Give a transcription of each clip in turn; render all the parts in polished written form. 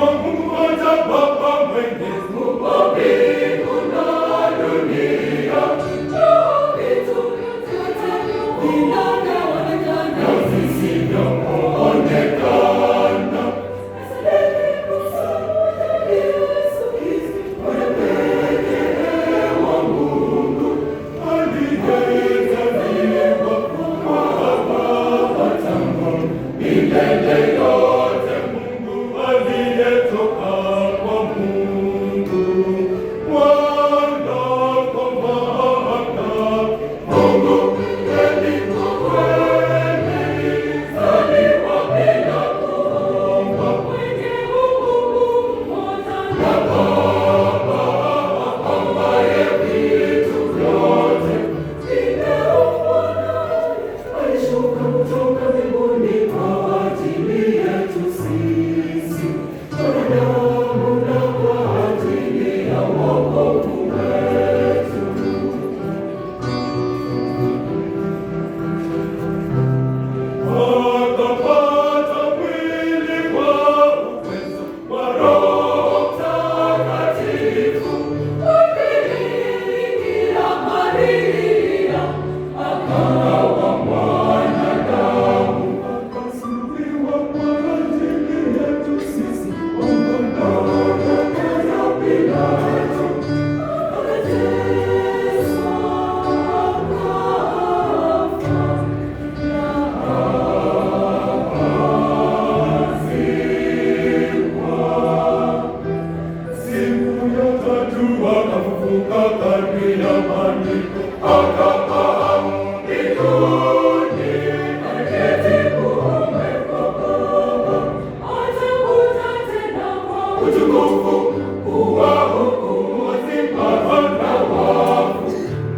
Kwa Mungu mmoja Baba Mwenyezi, Muumba mbingu na dunia, Vitu vyote vinavyoonekana na visivyoonekana. Yesu Kristo, Mwana pekee wa Mungu, aliyezaliwa kwa Baba tangu milele yote, Mungu aliyetoka kwa Mungu, Mwanga kwa mwanga, Mungu kweli kwa kweli, zaliwa bila kuumbwa, mwenye uungu mmoja na Baba ambaye vitu vyote vimeumbwa naye, alishuka kutoka mbinguni kwa ajili yetu sisi wanadamu na kwa ajili ya wokovu wetu. Akapata mwili kwa uwezo wa Roho Mtakatifu, kwa Bikira Maria, akawa mwanadamu, akasulubiwa kwa ajili yetu sisi kwa mamlaka ya Pilato, akateswa, akafa na akazikwa. Siku ya tatu akafufuka kadri ya Maandiko, akapaa mbinguni, ameketi kuume kwa Baba, atakuja tena kwa utukufu kuwahukumu wazima na wafu.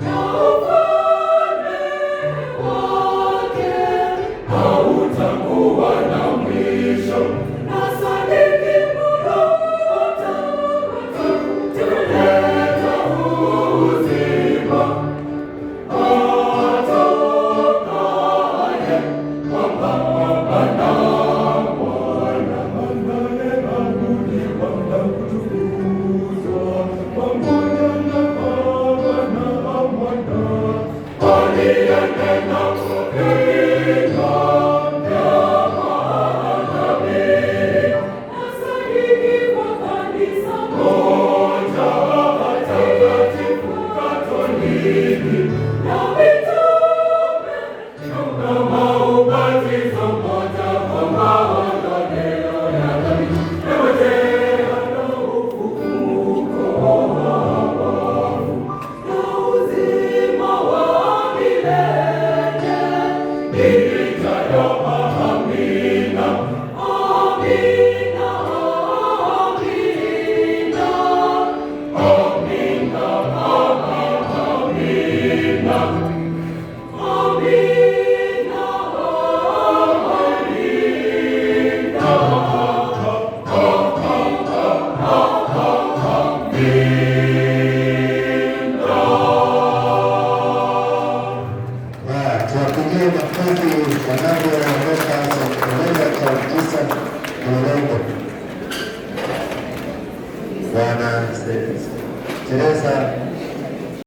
Na ufalme wake Hautakuwa na mwisho. Nasadiki Roho Mtakatifu, Kuleta uzima atokaye kwa Baba na Mwana, anayeabudiwa na kutukuzwa pamoja na Baba na Mwana, aliyenena kwa vinywa vya manabii. Nasadiki kwa kanisa Moja takatifu Katoliki na mitume kama ubatizo mmoja kwa maondoleo ya dhambi, nangojea na ufufuko wa wafu na uzima wa milele. ijayo. Amina. Amina, amina. Amina, amina. Amina, amina. Tuwapigie makofi wanavyoondoka St. Tautisa Mlolongo. Bwana Teresa.